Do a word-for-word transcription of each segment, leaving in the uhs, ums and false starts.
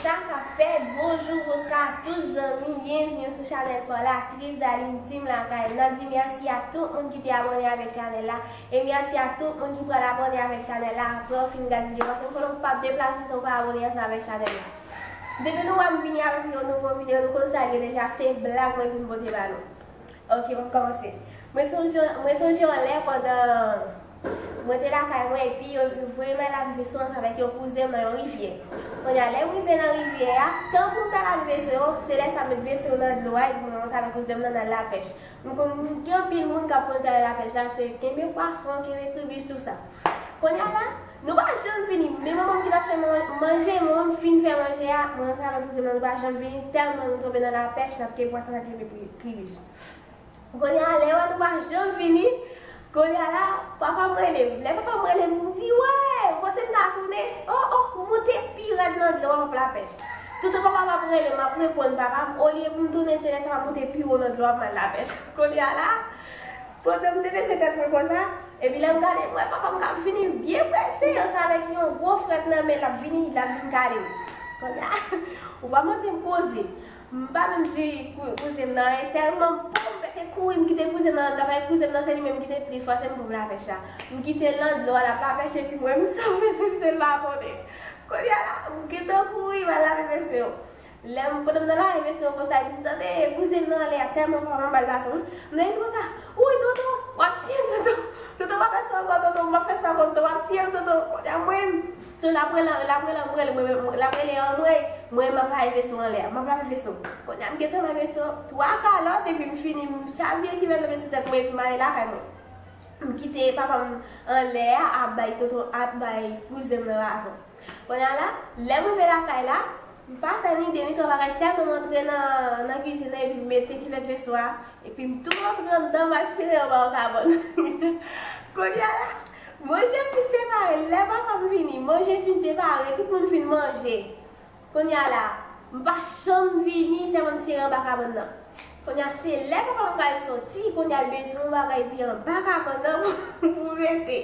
Sa k ap fèt, bonjou, bonswa tout zanmi, byenvni sou chanèl pa w la, Tris Darline Team Lakay. N ap di mèsi a tout moun ki te abòne avèk chanèl la, e mèsi a tout moun ki pral abòne avèk chanèl la apre w fin gad videyo, paske m konnen w p ap deplase san w pa abòne ansanm avèk chanèl la. Depi nou wè m vini avèk yon nouvo videyo, nou konn sa l ye deja, se blag mwen vin pote ba nou. Ok, m ap kòmanse. Mwen sonje, mwen sonje yon lè pandan mwen te lakay mwen, epi yo voye m al lave veso ansanm avèk yon kouzen m nan yon rivyè. Kounye a, lè m rive nan rivyè a, tankou m ta lave veso yo, se lè sa m met veso yo nan dlo a, epi mwen ansanm avèk kouzen m nan n al lapèch. M konn gen anpil moun k ap konn sa yo lapèch la, se kenbe pwason, kenbe kribich, tou sa. Kounye a la, nou pa janm vini. Men manman m ki t ap fè man- manje, manman m fin fè manje a, mwen ansanm avèk kouzen m nan, nou pa janm vini, tèlman nou tonbe nan lapèch, n ap kenbe pwason, n ap kenbe kri- kribich. Kounye a, lè yo wè nou pa janm vini, kounye a la, papa m rele m. Lè papa m rele m, m di, "Wè, ou panse m ta tounen?" Oh, oh, m moute pi rèd nan dlo a, m ap lapèch. Toutan papa m ap rele m, m ap reponn papa m, olye pou m tounen, se lè sa m ap moute pi wo nan dlo a, m al lapèch. Kounye a la, pandan m te bese tèt mwen konsa, epi lè m gade, m wè papa m k ap vini byen prese, ansanm avèk yon gwo frèt nan men l, l ap vini, l ap vin kale m. Kounye a, ou pa mande m koze. M pa menm di kou- kouzen m nan anyen, sèlman pòm m pete kouri, m kite kouzen m nan anndan, paske kouzen m nan se li menm ki te plis fòse m pou m lapèch la. M kite l nan dlo a, l ap lapèch, epi mwen m sove, se l pa konnen. Kounye a la, m gentan kouri, m al lave veso yo. Lè m, pandan m nan lave veso yo konsa, epi m tande kouzen m nan anlè a, tèlman papa m ba l baton, m tande di konsa, "Woy, tonton, w ap tiye m, tonton. Tonton, w ap fè sa ankò, tonton, w ap fè sa ankò, tonton, w ap tiye m, tonton." Kounye a mwen, tonton l ap rele, l ap rele, m rele, mwen, mwen, l ap rele anmwey, mwen, m ap lave veso anlè a, m ap lave veso. Kounye a m gentan lave veso, twa kalòt, epi m fini, m chavire kivèt lanmen sou tèt mwen, epi m ale lakay mwen. M kite papa m anlè a, ap bay tonton, ap bay kouzen m nan baton. Kounye a la, lè m rive lakay la, m pa fè ni de ni twa bagay, sèlman m antre nan, nan kizin nan epi m mete kivèt veso a, epi m tou antre anndan, m al sere anba yon kabann. Kounye a la, manje fin separe, lè papa m vini, manje fin separe, tout moun fin manje. Kounye a la, m pa janm vini, sèlman m sere anba kabann nan. Kounye a, se lè papa m pral soti, kounye a, l bezwen yon bagay pi anba kabann nan pou, pou mete.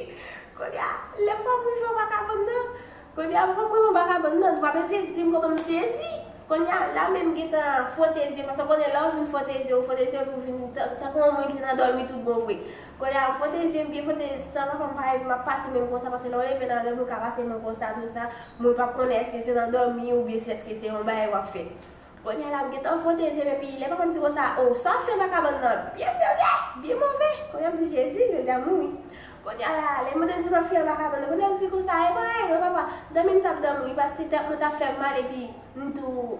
Kounye a, lè papa m rive anba kabann nan, kounye a, papa m rive anba kabann nan, nou pa bezwen di m kòman m sezi. Kounye a, la menm m gentan fwote zye, paske w konnen lè w vin fwote zye, w fwote zye, epi w vin tan- tankou yon moun ki te nan dòmi tout bon vre. Kounye a, m fwote zye m, byen fwote, san papa m pa, m ap pase men m konsa, paske lè w leve nan dòmi, ou ka pase men w konsa, tou sa, moun p ap konnen èske se nan dòmi oubyen si èske se yon bagay w ap fè. Kounye a la, m gentan fwote zye m, epi lè papa m di konsa, "O, sa w ap fè anba kabann nan? Byen serye, byen move." Kounye a m di, "Jezi, jodi a m mouri." Kounye a la, lè m mande m sa m ap fè anba kabann nan, kounye a m di konsa, "E pa anyen non, papa, dòmi m t ap dòmi wi, paske tèt mwen t ap fè m mal, epi m tou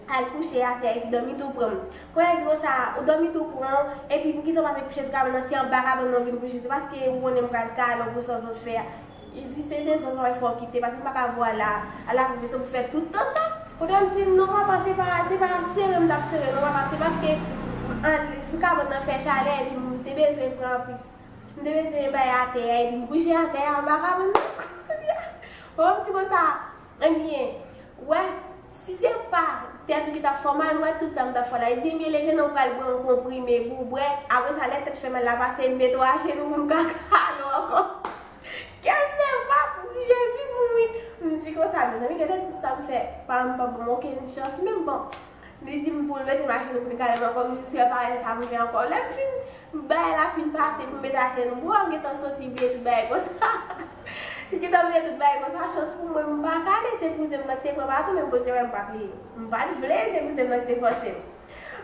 al kouche atè, epi dòmi tou pran m." Kounye a l di konsa, "Ou dòmi tou pran w, epi poukisa w pa te kouche sou kabann nan, se anba kabann nan w vin kouche, se paske ou konnen m pral kale w pou sa w sot fè a." Li di, "Se dezòd mwen fè w kite, paske m pa ka voye w al la, al lave veso pou fè tout tan sa." Kounye a m di, "Non, papa, se pa, se pa sere m t ap sere, non, papa, se paske, an, sou kabann nan fè chalè, epi m te bezwen pran plis, m te bezwen bay atè a, epi m kouche atè a, anba kabann nan." Kounye a, papa m di konsa, Ebyen, wè, si se pa tèt ou ki t ap fè w mal, m wè tout sa m t ap fè w la. Li di, "Ebyen, leve non, ou pral bwè yon konprime pou w bwè. Apre sa, lè tèt fè mal la pase, m mete w ajenou pou m ka kale w ankò." Kè m fè pap, m di, "Jezi mouri." M di konsa, mezanmi, gade tout sa m fè. Pa m pa ban m okenn chans, menm bon. Li di m pou l mete m ajenou pou li kale m ankò. M di, "Se pa sa m fè ankò." Lè m fin, bagay la fin pase, pou m mete ajenou, m gentan soti bliye tout bagay konsa. M gentan bliye tout bagay konsa, chans pou mwen, m pa kale, se kouzen m nan ki te pran baton, men m poze wè m pa te, m pa t vle, se kouzen m nan ki te fòse m.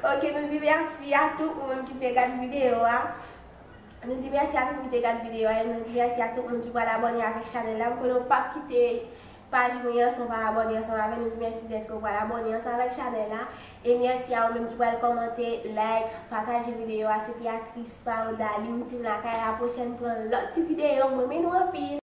Ok, nou di mèsi a tout moun ki te gade videyo a. Nou di mèsi a tout moun ki te gade videyo a, e nou di mèsi a tout moun ki pral abòne avèk chanèl la. M konnen w p ap kite paj mwen an san w pa abòne ansanm avè n. Nou di mèsi dèske w pral abòne ansanm avèk chanèl la. E mèsi a ou menm ki pral kòmante, like, pataje videyo a. Se te aktris pa w, Darline Team Lakay. A la pwochèn pou yon lòt ti videyo. M renmen nou anpil.